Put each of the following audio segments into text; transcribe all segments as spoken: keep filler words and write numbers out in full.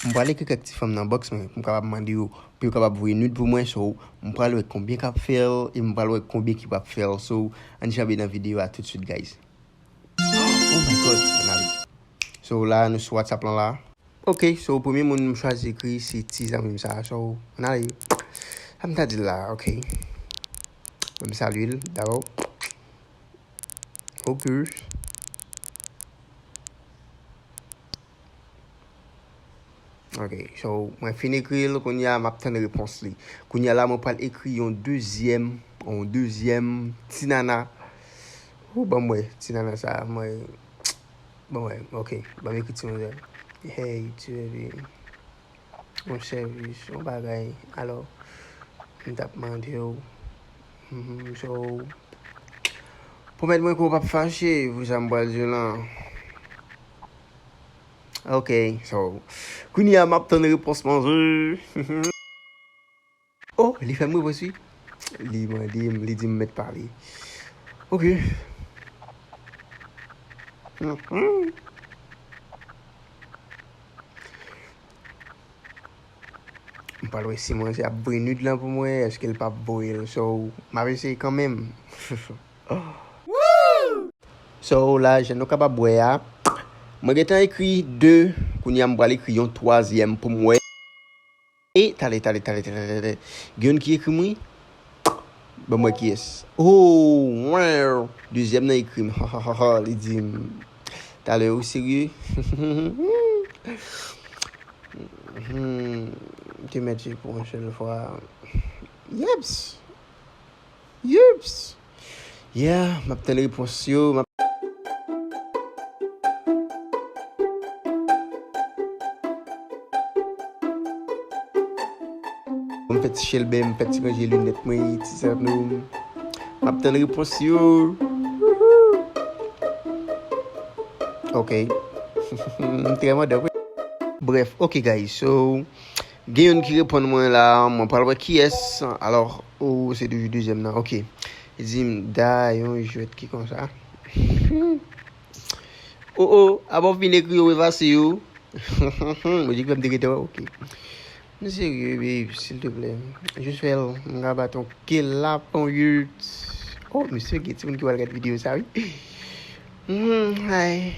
M pral ekri kèk ti fanm nan box mwen pou m kapab mande yo pou yo kapab voye nude pou mwen. So, m pral wè konbyen k ap fè l e m pral wè konbyen ki p ap fè l. So, ann janbe nan videyo a tout swit, guys. Oh my God, ann ale. So, la, nou sou WhatsApp lan la. Ok, so, premye moun m chwazi ekri, se ti zanmi m sa. So, ann ale. Sa m ta di l la, ok. Mwen, m salye l, dabò. Ok. Ok, so, mwen fin ekri l, kounye a, m ap tann repons li. Kounye a la, mwen pral ekri yon dezyèm, yon dezyèm ti nana. Ou ban m wè, ti nana sa, mwen, ban m wè, ok, ban m ekri ti manzè. Hey, ti bebe. Yon sèvis, yon bagay. Alò, m t ap mande w. Mhm, so, pwomèt mwen ke w p ap fache pou sa m pral di w lan. Ok, so, kounye a m ap tann repons manzè. Oh, li fè m repons wi. Li mande m, li di m mèt pale. Ok. Mhm. M pral wè si manzè ap voye nude lan pou mwen, èske l p ap voye l. So, m ap eseye kanmenm. So, la, jan nou kapab wè a, mwen gentan ekri de, kounye a m pral ekri yon twazyèm pou m wè. E, tale, tale, tale, tale, tale. Gen youn ki ekri m wi. Ban m wè kiyès. Oh, wow. Dezyèm nan ekri m. Ha, ha, ha, ha, li di m. Talè, ou serye? Hmm, te mèt se pou yon sèl fwa. Yeps. Yeps. Yeah, m ap tann repons yo. M ap Bon, m fè ti chelbè, m fè ti ranje linèt mwen, ti zanno m. M ap tann repons yo. Ok. M trè mandan, wi. Brèf, ok, guys. So, gen youn ki reponn mwen la, mwen pral wè kiyès. Alò, oh, se toujou dezyèm nan. Ok. Li di m, da yon jwèt ki konsa. Oh, oh, apa w fin ekri yo, efase yo. Mwen di ke m te rete wè, ok. M serye, babe, silteplè. Jis fè l, m ka bat yon kel la, ponyèt. Oh, mesye, gen timoun ki pral gade videyo sa, wi. Hmm, ay.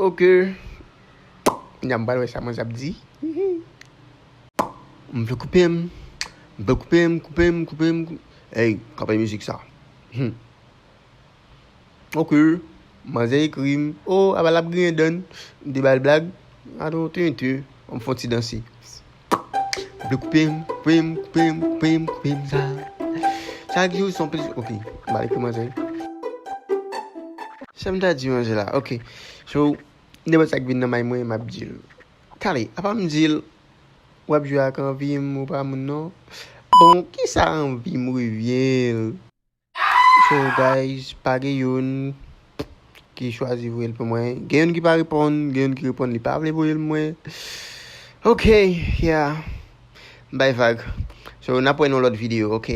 Ok. Kounya m pral wè sa manzè ap di. M vle koupe m. M vle koupe m, koupe m, koupe m. Ey, kanpe mizik sa. Hmm. Ok. Manzè ekri m. Oh, apa l ap griyen dan. M te ba l blag. Ato, tenten. An m fè yon ti danse. M vle koupe m, koupe m, koupe m, koupe m, koupe m sa. Chak jou se yon plezi. Ok. M al ekri manzè. Sa m ta di manzè la. Ok. So, nenpòt sa k vin nan may mwen, m ap di l. Tale, apa m di l, w ap jwe ak anvi m, ou pa moun non. Bon, kisa anvi m revyen l? So, guys, pa gen youn ki chwazi voye l pou mwen. Gen youn ki pa reponn, gen youn ki reponn, li pa vle voye l mwen. Ok, yeah. M bay vag. So, n ap wè nan lòt videyo, ok?